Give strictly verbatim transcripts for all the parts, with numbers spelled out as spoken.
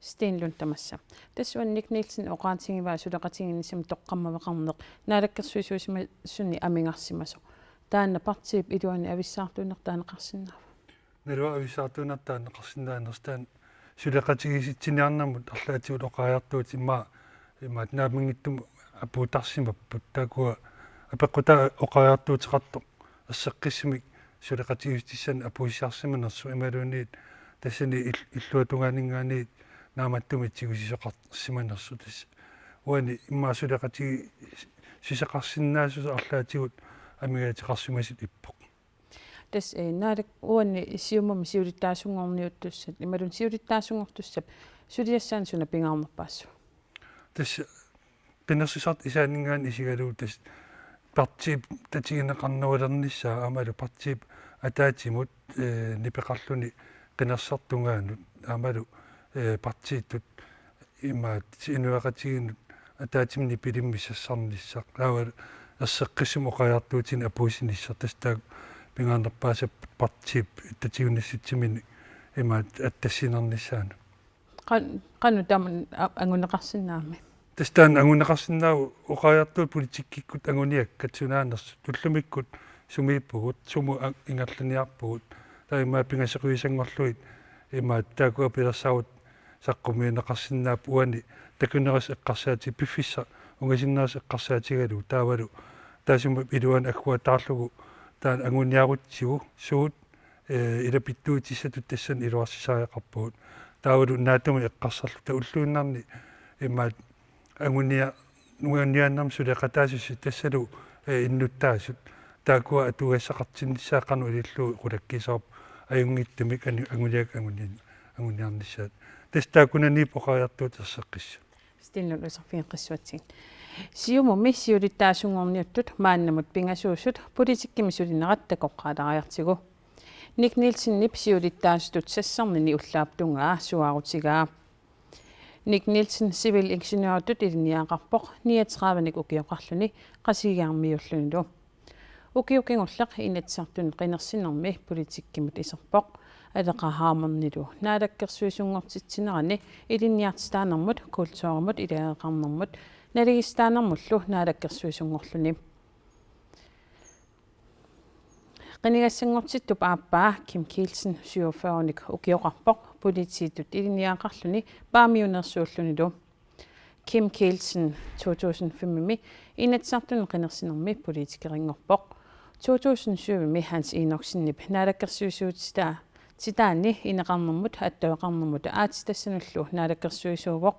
Sten Lund tamassa. Tassa uani Nick Nielsen oqaatigivaa suleqatigiinnissamut toqqammaveqarneq naalakkersuisuusimasuni amigarsimasoq. Taanna partiip iluani avissaartuunnertut taaneqarsinnaava? Naluara avissaartuunnertut taaneqarsinnaanersoq taanna suleqatigiissitsiniarnermut arlaatigut oqariartuutit immaqa, immaqa naammanngitsumik apuuttarsimapput, taakkua apeqqutaa oqariartuuteqartoq erseqqissumik suleqatigiissutissanik apuussisarsimanersoq imaluunniit tassani ill-, illuatungaaninngaanniit naammattumik tigusisoqarsimanersoq. Tassa uani immaqa suleqatigiissuseqarsinnaassuseq arlaatigut amigaateqarsimasutut ippoq. Tassa, eh, naalak-, uani Siumumi siulittaasunngorniuttussat, imaluunniit siulittaasunngortussap suliassaanik suna pingaarnerpaassaaq? Tassa qinersisartut isaanninngaanniit isigalugu tassa partiip tatigineqarnerulernissaa aammalu partiip ataatsimut, eh, nipeqarluni qinersisartut tungaannut aammalu, eh, partiitut imaattoq inuiaqatigiinnut ataatsimut nipilimmik sassarnissaq. Taava erseqqissumik oqariartuutinik apuussinissaq. Tassa taakku pingaarnerpaasarput partiip tatiginissitsimini imaattoq attassiinernissaanut. Qan-, qanoq taama a-, anguneqarsinnaammi? Tassa taanna anguneqarsinnaavoq oqariartuut politikkikkut anguniakkat sunaanersut ullumikkut sumiippugut, sumut a-, ingerlaniarpugut. Taava imaattoq pingasoqiusanngorlugit imaattoq taakkua pilersaarutit saqqummiunneqarsinnaapput uani takunerisat eqqarsaati-, piffissaq ungasinnerisaq eqqarsaatigalugu taavalu taassuma iluani agguataarlugu taanna anguniarutsigu suut, eh, ilapittuutissatut tassani iluarsisariaqarpugut. Taavalu naatsumik eqqarsarluta ulluinnarni imaattoq angunia-, anguniaannarmik suleqataasussat tassalu, eh, innuttaasut. Taakkua atugassaqartinnissaat qanoq ilillugu qulakkiisarput ajunngitsumik ani-, anguniak-, angunian-, anguniarnissaat. Tassa taakkunaniippoq oqariartuutit erseqqissut. Sten Lund, uterfigeqqissuatsigit. Siumumi siulittaasunngorniuttut maannamut pingasuusut politikkimi sulinerat takoqqaalaariartigu. Nick Nielsenip siulittaasutut sassarnini ullaap tungaa suaarutigaa. Nick Nielsen civilingeniøritut ilinniagaqarpoq niogtredivenik ukioqarluni Qasigiannguarmiuullunilu. Ukioq kingulleq Inatsisartuni qinersinermi politikkimut iserpoq. Aleqa Hammondimilu naalakkersuisunngortitsinerani ilinniartitaanermut, kulturimut, ilageeqarnermut, naligiissitaanermullu naalakkersuisunngorluni. Qinigassanngortittup aappaa Kim Kielsen syvogfyrrenik ukioqarpoq politiitut ilinniagaqarluni Paamiuneersuullunilu. Kim Kielsen to tusind fem-imi Inatsisartuni qinersinermi politikerinngorpoq. To tusind syv-imi Hans Enoksenip naalakkersuisuutitaa-, titaani ineqarnermut, attaveqarnermut aatsitassanullu naalakkersuisuuvoq.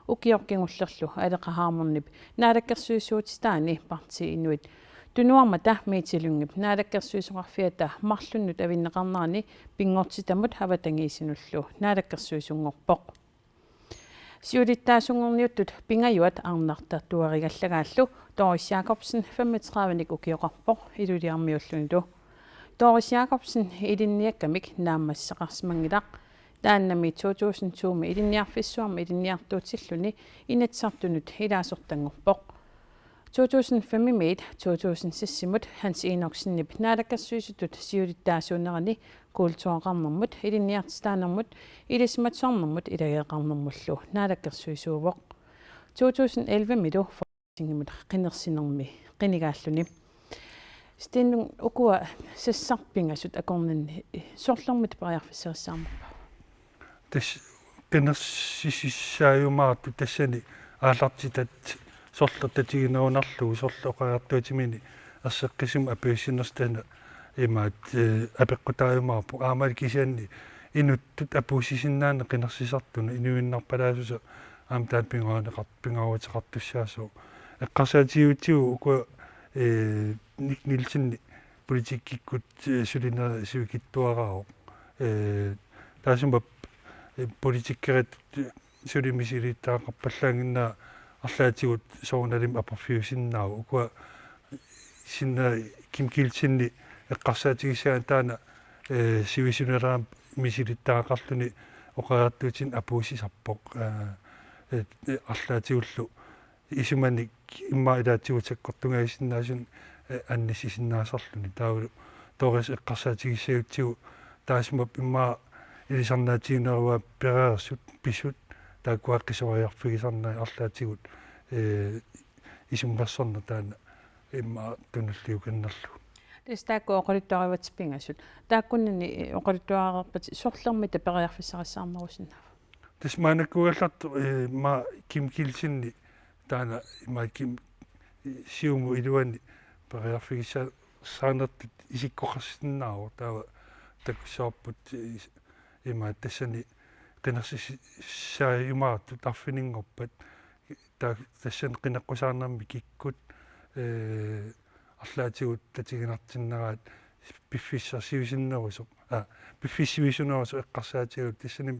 Ukioq kingullerlu Aleqa Hammondip naalakkersuisuutitaani Partii Inuit Tunuarmata Miiti Lyngep naalakkersuisoqarfiata marlunnut avinneqarnerani pinngortitamut avatangiisinullu naalakkersuisunngorpoq. Siulittaasunngorniuttut pingajuat arnartatuarigallagaallu Doris Jakobsen femogtredivenik ukioqarpoq Ilulissarmiuullunilu. Doris Jakobsen ilinniakkamik naammassisaqarsimanngilaq. Taannami to tusind to-mi ilinniarfissuarmi ilinniartuutilluni Inatsisartunut ilaasortanngorpoq. To tusind fem-imiit to tusind seks-imut Hans Enoksenip naalakkersuisutut siulittaasuunerani kultureqarnermut, ilinniartitaanermut, ilisimatusarnermut ilageeqarnermullu naalakkersuisuuvoq. To tusind elleve-milu Folketingimut qinersinermi qinigaalluni. Sten Lund, ukua sassarpingasut akornanni sorlermita periarfissarissaarnerpa? Tassa qinersisissaajumaartut tassani aallartitat sorleq tatiginerunarlugu sorleq oqariartuutimini erseqqissumik apuussinersoq taanna imaattoq, eh, apeqqutaajumaarpoq. Aammalu kisianni inuttut apuussisinnaaneq qinersisartunut inuinnarpalaassuseq aamma taanna pingaaruteqar-, pingaaruteqartussaasoq. Eqqarsaatigiutsigu ukua, eh, Nick Nielsen politikkikkut, eh, sulineq sivikitsuaraavoq. Eh, taassuma, eh, politikeritut suli misilittagaqarpallaannginnera arlaatigut soorunalimi aporfiusinnaavoq. Ukua sinna Kim Kielsenip eqqarsaatigissagaanni taanna, eh, sivisunerani misilittagaqarluni oqariartuutinik apuussisarpoq. Eh, eh, arlaatigullu isumanik immaqa ilaatigut sakkortungaasinnaasunut, eh, annissisinnaasarluni. Taavalu Doris eqqarsaatigissagutsigu taassuma immaqa ilisarnaatiginerugaat pereersut, pisut, taakkua qisuariarfigisarnerat arlaatigut, ee, isummersorneq taanna immaqa tunulliukannerlugu. Tassa taakku oqaluttuarivatit pingasut. Taakkunani oqaluttuareerpat sorlermita periarfissarissaarnerusinnaava? Tassa maannakkut uagallartoq, ee, ma Kim Kielsenip taanna ima Kim, Siumut iluani periarfigissaanertut isikkoqarsinnaavoq, taava takussavarput, ee, ima tassani qinersissaajumaartut arfininngorpat, ta-, tassani qineqqusaarnermi kikkut, ee, arlaatigut tatiginartinneraat piffissarsiusinnerusoq, aa, piffissaq sivisunerusoq eqqarsaatigalugu, tassani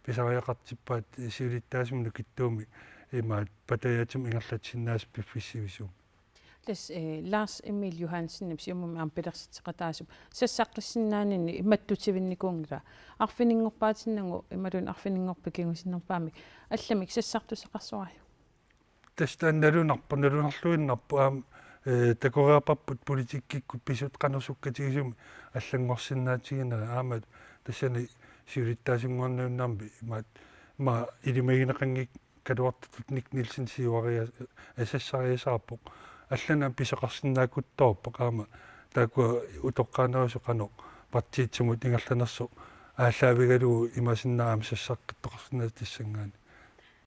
pisariaqartippaat siulittaasumik nukittuumik imaat patajaatsumik ingerlatsisinnaasut piffissaq sivisuumik. Tassa, ee, Lars Emil Johansenip Siumumi aamma pilersitseqataasup sassaqqissinnaanerni mattutivinnikuunngilaa. Arfininngorpaatinnagu imaluunniit arfininngorpat kingusinnerpaamik allamik sassartussaqarsoraajuk? Tassa taanna nalunarpoq, nalunarluinnarpoq aamma, ee, takoreerparput politikkikkut pisut qanoq sukkatigisumik allanngorsinnaatiginera, aamma tassani siulittaasunngorniunnermi imaat, ima ilimagineqanngikkaluartutut Nick Nielsen siuaria-, ee, sassariasaarpoq. Allanik aamma pisoqarsinnaakuttoorpoq, aamma taakkua utoqqaanerusut qanoq partiitsimut ingerlanersoq aallaavigalugu imaassinnaavoq aamma sassaqqittoqarsinnaasut tassanngaanniit.